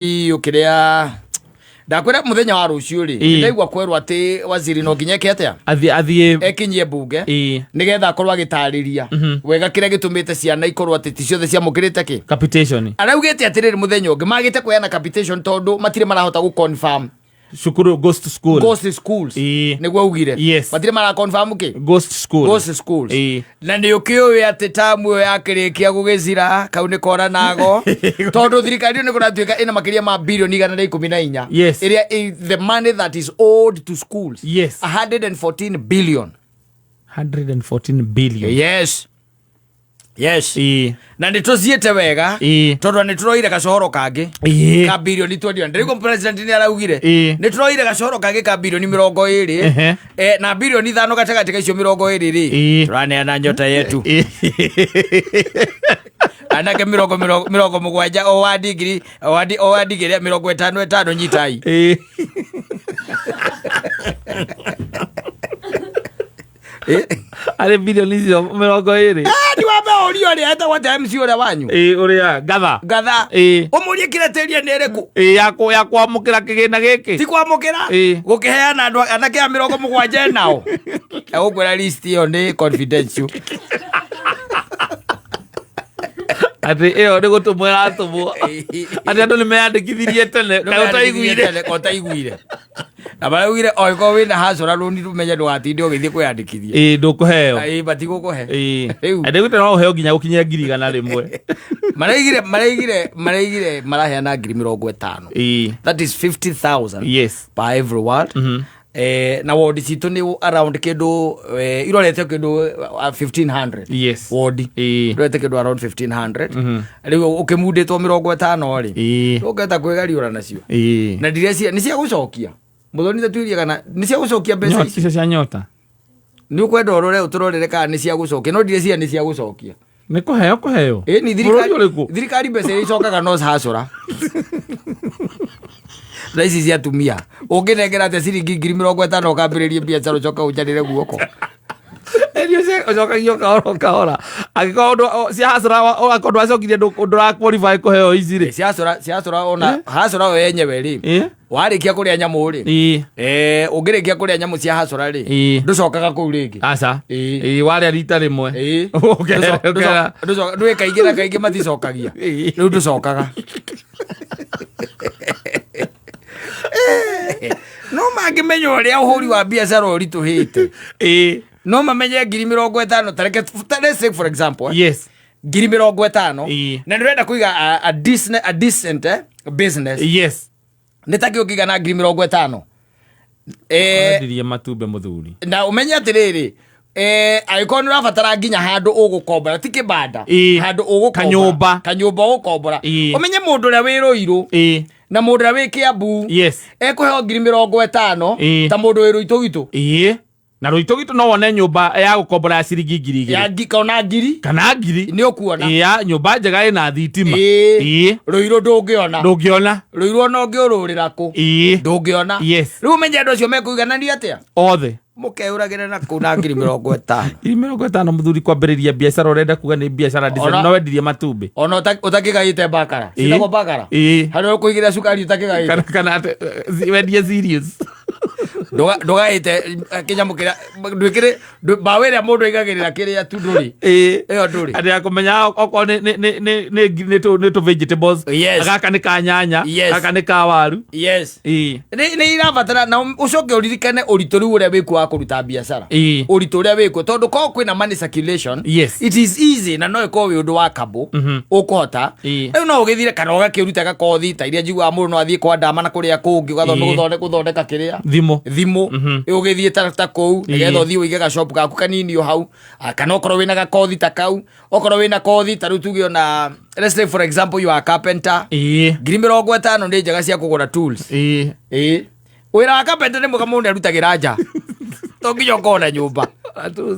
Kĩrĩa ndakwĩra mũthenya wa rũciũ rĩ, ndaigua kwerwo atĩ waziri no nginya eke atĩa? Athiĩ ekinyie mbunge nĩgetha akorwo agĩtarĩria wega kĩrĩa gĩtũmĩte ciana ikorwo atĩ ti ciothe ciamũkĩrĩte kĩ Capitation. Araugĩte atĩrĩrĩ, mũthenya ũngĩ magĩte kũheana capitation tondũ matirĩ marahota gũ confirm Cukuru, ghost school. Ghost schools. Nĩguo augire. Matirĩ mara confirm kĩ? Ghost school. Ghost schools. Na nĩ ũkĩũĩ atĩ tamu ĩyo yakĩrĩkia gũgĩcira kau nĩ kora nago, tondũ thirikari ĩyo nĩ kũratuĩka ĩna makĩria ma birioni 114 ĩrĩa the money that is owed to schools, 114 billion. 114 billion. Yes. Na nĩ tũciĩte wega tondũ nĩ tũroire gacohoro kangĩ ka birioni 21. Ndĩraigua president nĩ araugire nĩ tũroire gacohoro kangĩ ka birioni 20. Na birioni 5 gatagatĩ ka icio 20 rĩ, tũraneana Nyota Yetu. Anake 70 o wadi ngiri o wadi ngiri 50 50, nyitai. Arĩ birioni icio 20. Ni wambe ũrio ũrĩa etagwo atĩa, MC ũrĩa wanyu. Ũrĩa ngatha. Ngatha. Ũmũrie kĩreteria nĩ ĩrĩkũ. Ya kwamũkĩra kĩgĩna gĩkĩ. Ti kwamũkĩra, gũkĩheana andũ anake a 70 nao egũkwĩra list ĩyo nĩ confidential. Atĩ ĩyo nĩ gũtũmwo ĩratũmwo, atĩ andũ nĩ meyandĩkithirie tene. Kaĩ ũtaiguire? Ũtaiguire na maraugire oĩkorwo wĩna hasũra rũni rũmenye ndũgatinde ũgĩthiĩ kwĩyandĩkithia. Ndũkũheo. Ĩĩ, matigũkũhe. Rĩu. Ndĩgwĩte no ũheo nginya gũkinyia 100,000. Maraigire maraheana 50,000. That is 50,000 per every ward. Na wodi citũ nĩ around kĩndũ irorete kĩndũ 1500 wodi. Irorete kĩndũ around 1500. Rĩu ũkĩmundĩtwo 50 rĩ, ũngĩhota kwĩgariũra nacio. Na ndirecia nĩ cia gũcokia, mũthoni tatuĩrie kana nĩ cia gũcokia mbeca ici. Icio cia Nyota. Nĩ ũkwenda ũrore ũtũrorere kana nĩ cia gũcokia, no ndirecia nĩ cia gũcokia. Nĩ kũheo kũheo. Ĩ ni Bũrũri thirikari ũrĩkũ? Thirikari mbeca iria icokaga no hacũra na ici cia atumia. Ũngĩnengera atĩa ciringi 50,000 ũkambĩrĩrie biacara, ũcoka ũnjarĩre guoko? Irio cia ũcokagio kahora o kahora, angĩkorwo cia hacũra akorwo ndwacokirie ndũra qualify kũheo ici rĩ. Ciacũra ona hacũra yo yenyewe rĩ, warĩkia kũrĩa nyamũ rĩ, ũngĩrĩkia kũrĩa nyamũ cia hacũra rĩ, ndũcokaga kũu rĩngĩ. Aca. Ĩĩ. Warĩa rita rĩmwe. Ndũĩ kaingĩ na kaingĩ maticokagia. Rĩu ndũcokaga, no mangĩmenya ũrĩa ũhũri wa biacara ũritũhĩte, no mamenye 50,000 tareke let's say for example, 50,000 na nĩ ũrenda kũiga a decent business, nĩ takĩ ũngĩiga na 50,000? Endirie matumbĩ mũthuri. Na ũmenye atĩrĩrĩ, angĩkorwo nĩ ũrabatara nginya handũ ũgũkombora, ti kĩbanda, handũ ũgũkombora. Kanyũmba. Kanyũmba ũgũkombora. Ũmenye mũndũ ũrĩa wĩ Rũirũ na mũndũ ũrĩa wĩ Kĩambu ekũheo 50,000 ta mũndũ wĩ Rũitũgitũ. Ĩĩ, na Rũitũgitũ no wone nyũmba ya gũkombora ya ciringi ngiri ya 2. Kana ngiri. Kana ngiri. Nĩ ũkuona. Ya nyũmba njega ĩna thitima. Rũirũ ndũngĩona. Ndũngĩona. Rũirũ ona ũngĩũrũrĩra kũ, ndũngĩona. Rĩu ũmenye andũ acio mekũiganania atĩa? Othe. Mũkeũragĩre na kũu na 50,000. 50,000 mũthuri, kwambĩrĩria biacara, ũrenda kuga nĩ biacara decent, no wendirie matumbĩ. Ona ũtakĩgaĩte bakara, citagwo bakara, harĩa ũkũigĩra cukari, ũtakĩgaĩte. Kana wendie serious. Ndũgaĩte kĩnyamũ kĩrĩa ndwĩkĩrĩ mbaũ ĩrĩa mũndũ aigagĩrĩra kĩrĩa tu, ndũrĩ ĩyo, ndũrĩ. Atĩ ya kũmenya okorwo nĩ tũ vegetables. Gaka nĩ ka nyanya. Gaka nĩ ka waru. Nĩ irabatara na ũcoke ũririkane ũritũ rĩu ũrĩa wĩkuo wa kũruta biacara. Ũritũ ũrĩa wĩkuo, tondũ korwo kwĩna money circulation, it is easy na no ĩkorwo wĩ ũndũ wa kabũ ũkũhota. Rĩu no ũgĩthire kana ũgakĩruta gakothi ta iria njiguaga mũndũ no athiĩ kwa ndama na kũrĩa kũngĩ ũgathome gũthondeka kĩrĩa. Thimũ. Thimũ. Ũgĩthiĩ ta kũu nĩgetha ũthiĩ ũige gashop gaku kanini o hau. Ah, kana okorwo wĩna gakothi ta kau, okorwo wĩna kothi ta rĩu tuge ona let's say for example you are a carpenter, 50,000 nĩ njega cia kũgũra tools. Ĩĩ, wĩra wa carpenter nĩ mwega mũndũ arutagĩra nja, to nginya ũkorwo na nyũmba.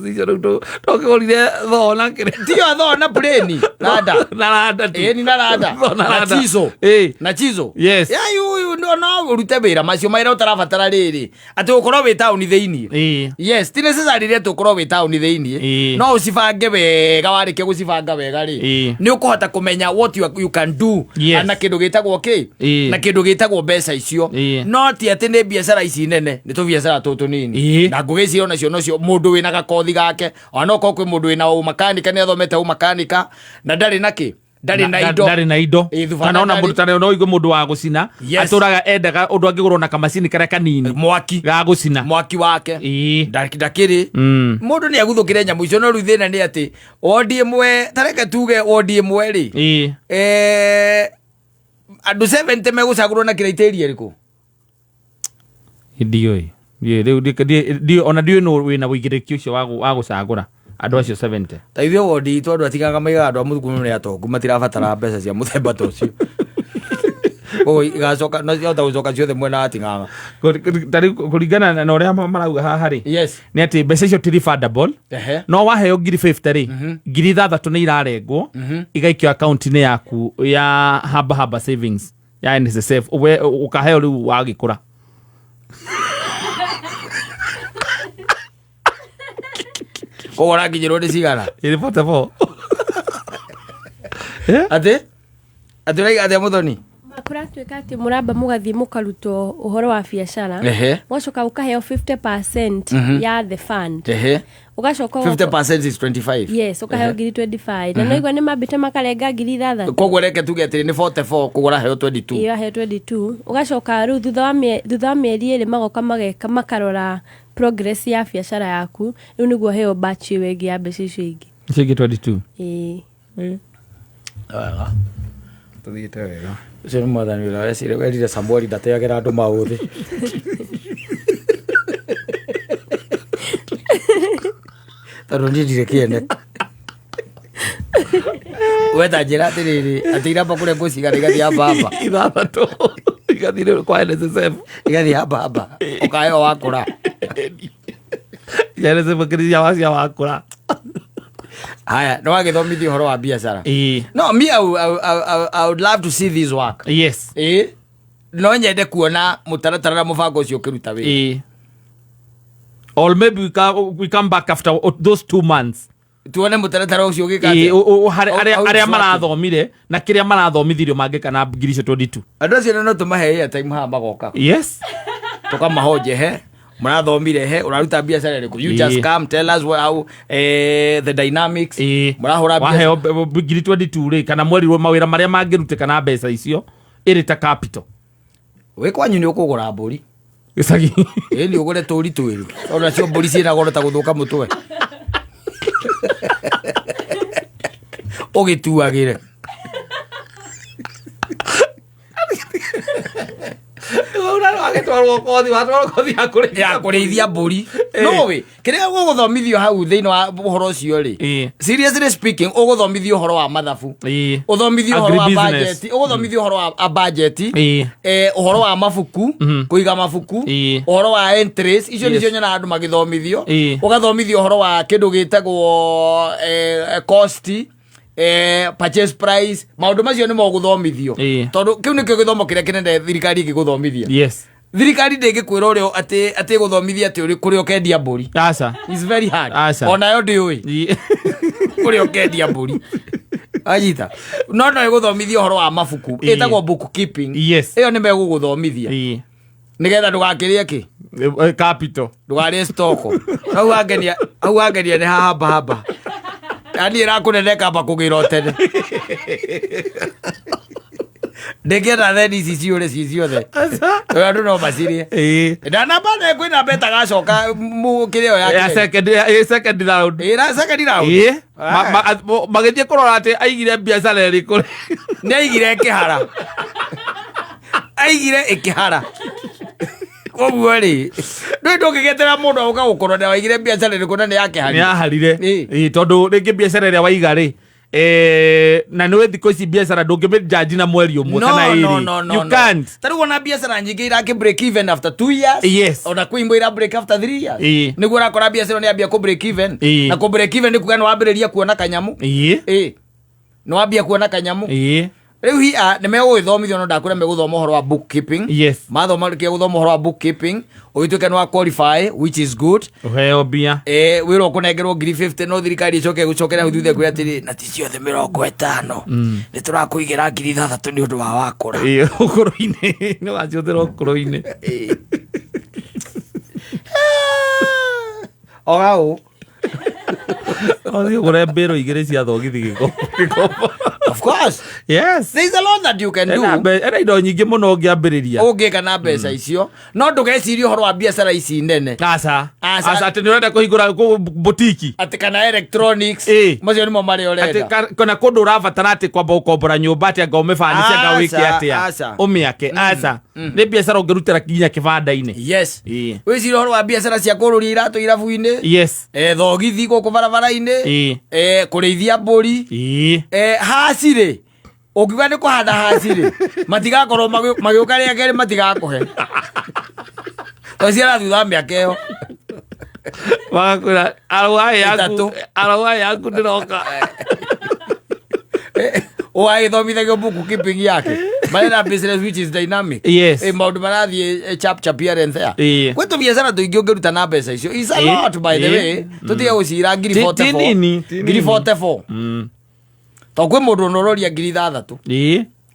Icio rĩu tũkĩgũrire thoo na kĩrĩa. Tiyo thoo na plane randa. Na randa tu. Ĩĩ, ni na randa. Thoo na na randa. Chizo. Na chizo. Ya, you No ũrute wĩra macio mawĩra ũtarabatara rĩrĩ atĩ ũkorwo wĩ taũni thĩiniĩ. Yes, ti necessary rĩ atĩ ũkorwo wĩ taũni thĩiniĩ. No ũcibange wega, warĩkia gũcibanga wega rĩ, nĩ ũkũhota kũmenya what you can do na kĩndũ gĩtagwo kĩ, na kĩndũ gĩtagwo mbeca icio. No ti atĩ nĩ biacara ici nene, nĩ tũbiacara tũtũ tũnini. Na ngũgĩciria onacio nocio mũndũ wĩna gakothi gake, ona no korwo kwĩ mũndũ wĩna ũmakanika, nĩ athomete ũmakanika na ndarĩ na kĩ, ndarĩ na indo. Ndarĩ na indo. Thuba Kana ona ndarĩ. mũndũ tana no igue mũndũ wa gũcina atũraga endaga ũndũ angĩgũrwo na kamacini karĩa kanini mwaki ga gũcina. Mwaki wake. Ndakĩrĩ mũndũ nĩ aguthũkĩre nyamũ icio, no rĩu thĩna nĩ atĩ wondi ĩmwe, tareke tuge wondi ĩmwe rĩ, andũ 70 megũcagũrwo na criteria ĩrĩkũ? Ndiũĩ. Ndiũĩ rĩu ona ndiũĩ nũ wĩna ũigĩrĩrĩki ũcio wa gũcagũra andũ acio 70. Ta ithuĩ wondi itũ andũ atigaga maigaga andũ a mũthukuru nĩ atongu, matirabatara mbeca cia mũthemba ta ũcio. Koguo igacoka no ciahota gũcoka ciothe mwena wa Ting'ang'a. Ta rĩu kũringana na ũrĩa marauga haha rĩ, nĩ atĩ mbeca icio ti refundable. No waheo ngiri 50 rĩ, 6,000 nĩ irarengwo igaikio akaunti-inĩ yaku ya Haba Haba Savings ya NSSF, we ũkaheo rĩu wagĩkũra. Koguo ũrakinyĩrwo nĩ cigana? Ĩrĩ 44. Atĩ ũraiga atĩa, Mũthoni? Kũratuĩka atĩ mũramba mũgathiĩ mũkarutwo ũhoro wa biacara, ũgacoka ũkaheo 50% ya the fund, ũgacoka 50% is 25. Yes, ũkaheo ngiri 25, na noigua nĩ mambĩte makarenga 6,000. Koguo reke tuge atĩrĩ, nĩ 44 kũgũra heo 22. Ĩyo aheo 22, ũgacoka rĩu thutha wa mĩeri 2 magoka mageka makarora progress ya biacara yaku, rĩu nĩguo heo batch ĩyo ĩngĩ ya mbeca icio ingĩ. Icio ingĩ 22. Ĩĩ. Wega. Tũthiĩte wega. Ũcio nĩ mwathani ũrĩa wecire werire Samueli ndateagĩra andũ maũthĩ, tondũ niĩ ndirĩ kĩene. Weta njĩra atĩrĩrĩ, atĩ iramba kũrĩa ngũcigana igathiĩ hamba hamba. 6 igathiĩ rĩu kwa NSSF. Igathiĩ hamba hamba, ũkaheo wakũra. Ya NSSF kĩrĩa wacia wakũra. Haya, nĩ wagĩthomithio ũhoro wa biacara. No me, I would love to see this work. Ĩĩ, no nyende kuona mũtaratara na mũbango ũcio ũkĩruta wĩra. Or maybe we come back after those 2 months. Tuone mũtaratara ũcio ũgĩka atĩa. Arĩa How arĩa it's working. Marathomire na kĩrĩa marathomithirio mangĩka na ngiri icio 22. Andũ acio no tũmahe airtime haha magoka, tũkamahoje he mũrathomire, he ũraruta biacara ĩrĩkũ. You just come tell us how the dynamics mũrahũra biacara. Waheo ngiri 22 rĩ, kana mwerirwo mawĩra marĩa mangĩrutĩka na mbeca icio ĩrĩ ta capital. Wĩ kwanyu nĩ ũkũgũra mbũri. Gĩcagi. Ĩ, nĩ ũgũre tũri twĩrĩ, tondũ nacio mbũri ciĩna goro ta gũthũka mũtwe ũgĩtuagĩre. Agĩtwarwo kothi, watwarwo kothi ya kũrĩithia. Ya kũrĩithia mbũri. Nũĩ kĩrĩa ũgũthomithio hau thĩinĩ wa ũhoro ũcio rĩ, seriously speaking, ũgũthomithio ũhoro wa mathabu, ũthomithio ũhoro wa Agribusiness. budget, ũgũthomithio ũhoro wa budget, ũhoro wa mabuku, kũiga mabuku, ũhoro wa entries icio nĩcio nyonaga andũ magĩthomithio. Ũgathomithio ũhoro wa kĩndũ gĩtagwo cost, purchase price. Maũndũ macio nĩmo ũgũthomithio, tondũ kĩu nĩkĩo gĩthomo kĩrĩa kĩnene thirikari ĩngĩgũthomithia. Thirikari ndĩngĩkwĩra ũrĩa atĩ ĩgũthomithia atĩ kũrĩa ũkendia mbũri. Aca. It's very hard. Aca. Onayo ndĩũĩ kũrĩa ũkendia mbũri anyita, no ĩgũthomithia ũhoro wa mabuku. Ĩtagwo book keeping. Ĩyo nĩ megũgũthomithia nĩgetha ndũgakĩrĩe kĩ. Capital. Ndũkarĩe stock. Hau wangenia nĩ hahamba hamba, yani ĩrakũnene kamba kũgĩra o tene. Ndĩngĩenda theni ici ciũre ci ciothe, tondũ andũ no macirie. Ndanamba ne kwĩna mbe tagacoka kĩrĩa Ya yake. Second round. Ĩra second round. Magĩthiĩ kũrora atĩ aigire biacara ĩrĩkũ. Nĩ aigire ĩkĩhara, aigire ĩkĩhara. Koguo rĩ, ndũĩ ndũngĩgetera mũndũ agũka gũkũrora waigire biacara ĩrĩkũ na nĩ Nĩ yakĩharia. Yaharire. Tondũ rĩngĩ biacara ĩrĩa waiga rĩ, na nĩwe thikũ ici biacara ndũngĩmĩnjanji na mweri ũmwe kana ĩrĩ. No. You No. can't. Ta rĩu ona biacara nyingĩ irakĩ break even after 2 years. Ona kwĩ imwe ira break after 3 years. Nĩguo ũrakora biacara nĩ yambia kũ break even. Na kũ break even nĩ kuga nĩ wambĩrĩria kuona kanyamu. Ĩ, nĩ wambia kuona kanyamu. Rĩu hia nĩ megũgĩthomithio, no ndakwĩra megũthoma ũhoro wa bookkeeping. Mathoma rĩkia gũthoma ũhoro wa bookkeeping, ũgĩtuĩke nĩ wa qualify, which is good. Ũheo mbia. Wĩra ũkũnengerwo ngiri 50, no thirikari ĩcoke gũcokera hau thutha ĩkwĩre atĩrĩ, na ti ciothe 50, nĩ tũrakũigĩra ngiri 6 nĩ ũndũ wa wakũra. Ĩĩ, ũkũrũ-inĩ nĩ wacihũthĩra ũkũrũ-inĩ. O hau. Ũthiĩ ũgũre mbĩrũ igĩrĩ cia thogithi gĩkombo. Of course. There is a lot that you can do. Ena indo nyingĩ mũno ũngĩambĩrĩria. Ũngĩka na mbeca icio, no ndũgecirie ũhoro wa biacara ici nene. Aca. Aca. Aca, atĩ nĩ ũrenda kũhingũra butiki. Atĩ kana electronics. Macio nĩmo marĩa Atĩ ũrenda. Kana kũndũ ũrabatara atĩ kwamba gũkombora nyũmba, atĩ anga ũmĩbanice, anga wĩke Aca, atĩa. aca. Ũmĩake. Aca, nĩ biacara ũngĩrutĩra nginya kĩbanda-inĩ. Wĩcirie ũhoro wa biacara cia kũrũria iratũ irabu-inĩ, thogithi gũkũ barabara-inĩ, kũrĩithia mbũri, haci rĩ, ũngiuga nĩ kũhanda haci rĩ, matigakorwo magĩũka rĩa kerĩ, matigakũhe tondũ ciara thutha wa mĩaka ĩyo. Magakwĩra arauga yaku. Ĩtatũ. Arauga yaku ndĩroka. Ũgagĩthomithagio bookkeeping yake marenda business which is dynamic. Maũndũ marathiĩ chap chap here and there. Gwĩ tũbiacara tũingĩ ũngĩruta na mbeca icio. Is a lot, by the way. Tũtige gũcira ngiri Ti 44. nini, ti Ngiri nini. 44, to kwĩ mũndũ ũroria ngiri 6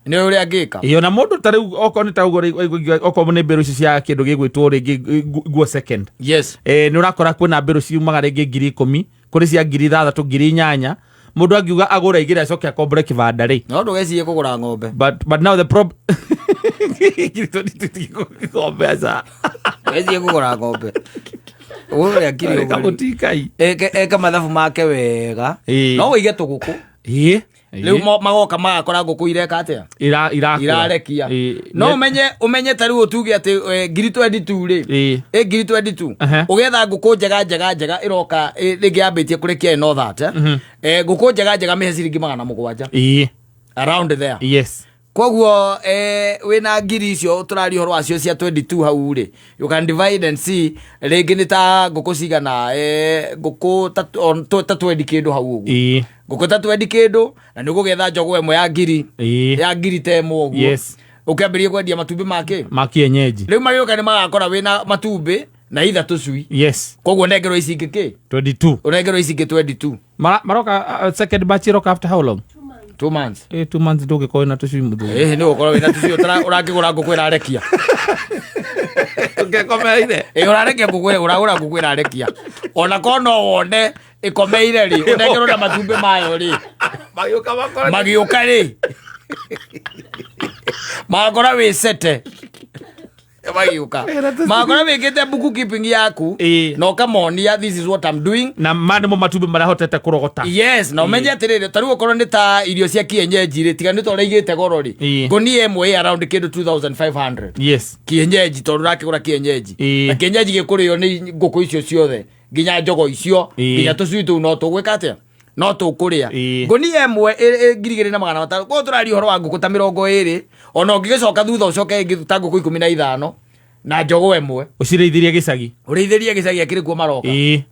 nĩ ũrĩa angĩka. Ĩĩ, ona mũndũ ta rĩu okorwo nĩ ta ũguo rĩ, okorwo nĩ mbĩrũ ici cia kĩndũ gĩgwĩtwo rĩngĩ nguo second, nĩ ũrakora kwĩna mbĩrũ ciumaga rĩngĩ ngiri 10, kũrĩ cia ngiri 6, ngiri 8. Mũndũ angiuga agũre igĩrĩ acoke akombore kĩbanda rĩ. No ndũgecirie kũgũra ng'ombe. But now the prob ngiri 22 ng'ombe, aca. Ndũgecirie kũgũra ng'ombe ũrĩa ngiri ũguo rĩ. Kamũtikai. Eke mathabu make wega. No wĩige tũgũkũ. Rĩu magoka magakora ngũkũ ireka atĩa? Irakũra. Irarekia. No ũmenye ta rĩu ũtuge atĩ ngiri 22 rĩ, ĩ ngiri 22, ũgetha ngũkũ njega njega njega ĩroka, rĩngĩ yambĩtie kũrekia no that, ngũkũ njega njega mĩhe ciringi 700, around there. Koguo wĩna ngiri icio tũraria ũhoro wacio cia 22 hau rĩ, you can divide and see rĩngĩ nĩ ta ngũkũ cigana, ngũkũ ta 20 kĩndũ hau ũguo. Ngũkũ ta 20 kĩndũ, na nĩ ũgũgetha njogoo ĩmwe ya ngiri, ya ngiri ta ĩmwe ũguo. Ũkĩambĩrĩria kwendia matumbĩ make ma kienyeji. Rĩu magĩũka nĩ magakora wĩna matumbĩ na itha tũcui. Koguo nengerwo ici ingĩ kĩ? 22. Ũnengerwo ici ingĩ 22. Maroka second batch iroka after how long? 2 months. 2 months ndũngĩkorwo na tũcui, mũthuri. Ĩhĩ, nĩ ũgũkorwo wĩna tũcui, ũrakĩgũra ngũkũ ĩrarekia. Ũngĩkomeire. Ĩ, ũrarekia ngũkũ, ũragũra ngũkũ ĩrarekia, ona korwo no wone ĩkomeire rĩ, ũnengerwo na matumbĩ mayo rĩ. Magĩũka makora. Magĩũka rĩ, magakora wĩ sete. Magĩũka magakora wĩkĩte bookkeeping yaku na ũkamonia, "This is what I'm doing." Na ma nĩmo matumbĩ marĩa hotete kũrogota. Yes, na ũmenye atĩrĩrĩ, ta rĩu okorwo nĩ ta irio cia kienyeji rĩ, tiga nĩ ta ũrĩa igĩte goro rĩ, ngũnia ĩmwe ĩ around kĩndũ 2500. Kienyeji, tondũ ũrakĩgũra kienyeji, na kienyeji gĩkũrĩo nĩ ngũkũ icio ciothe, nginya njogo icio, nginya tũcui tũu no tũgwĩka atĩa, no tũkũrĩa. Ngũnia ĩmwe ĩ 2500. Koguo tũraria ũhoro wa ngũkũ ta 20, ona ũngĩgĩcoka thutha ũcoke ĩngĩ ta ngũkũ 15 na njogoo ĩmwe. Ũcirĩithirie gĩcagi. Ũrĩithĩrie gĩcagi, akĩrĩ kuo maroka.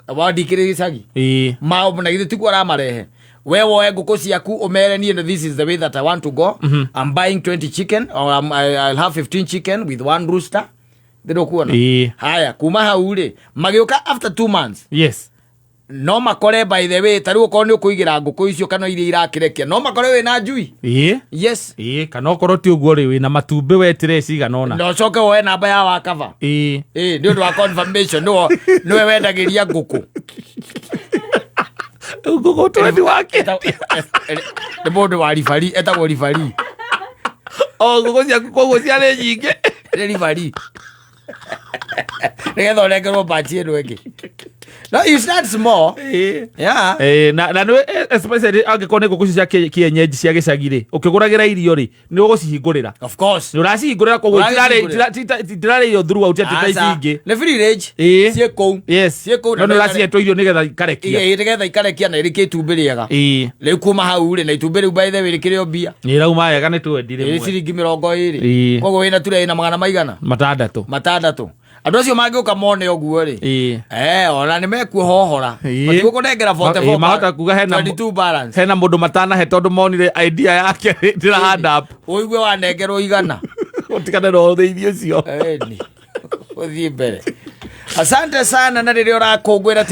Wandikĩrĩ gĩcagi. Ma na githĩ tikuo aramarehe? We woe ngũkũ ciaku, ũmere, "Niĩ this is the way that I want to go. I'm buying 20 chicken or I'll have 15 chicken with one rooster." Ndĩrũkuona? Haya, kuma hau rĩ, magĩũka after 2 months, no makore, by the way, ta rĩu okorwo nĩ ũkũigĩra ngũkũ icio kana iria irakĩrekia, no makore wĩna njui. Ĩĩ, kana okorwo ti ũguo rĩ, wĩna matumbĩ wetire cigana ũna. Na ũcoke woe namba ya wakaba. Ĩĩ, nĩ ũndũ wa confirmation, nĩwe wendagĩria ngũkũ. Rĩu ngũkũ twendi wake. Nĩ mũndũ wa ribari, etagwo ribari. O ngũkũ ciaku koguo ciarĩ nyingĩ. Nĩ ribari nĩgetha ũnengerwo bachi ĩno ĩngĩ. No you start small. Yeah. Na nĩ especially angĩkorwo nĩ ngũkũ icio cia kienyeji cia gĩcagi rĩ, ũkĩgũragĩra irio rĩ, nĩ ũgũcihingũrĩra. Of course. Nĩ ũracihingũrĩra, koguo Ũracihingũrĩra. itirarĩ irio throughout atĩ ta ici Aca. ingĩ. Nĩ free range. Ciĩ kũu. Ciĩ kũu. No nĩ ũracihetwo irio nĩgetha ikarekia. Ĩĩ, nĩgetha ikarekia na ĩrĩkie itumbĩ rĩega. Rĩu kuma hau rĩ, na itumbĩ rĩu, by the way, rĩkĩrĩ o mbia. Nĩ ĩrauma wega, nĩ twendire Ĩrĩ rĩmwe. ciringi 20. Koguo wĩna ture ĩna magana maigana? 6. 6. Andũ acio mangĩũka mone ũguo rĩ, ona nĩ mekuohohora. Matigũkũnengera 44. Mahota kuga hena 22 balance. Hena mũndũ matanahe tondũ monire idea yake ndĩra hand up. Ũigue wanengerwo 100. Ũtigane na ũthĩithio ũcio. Ĩni. Ũthiĩ mbere. Asante sana na rĩrĩa ũrakũngũĩra.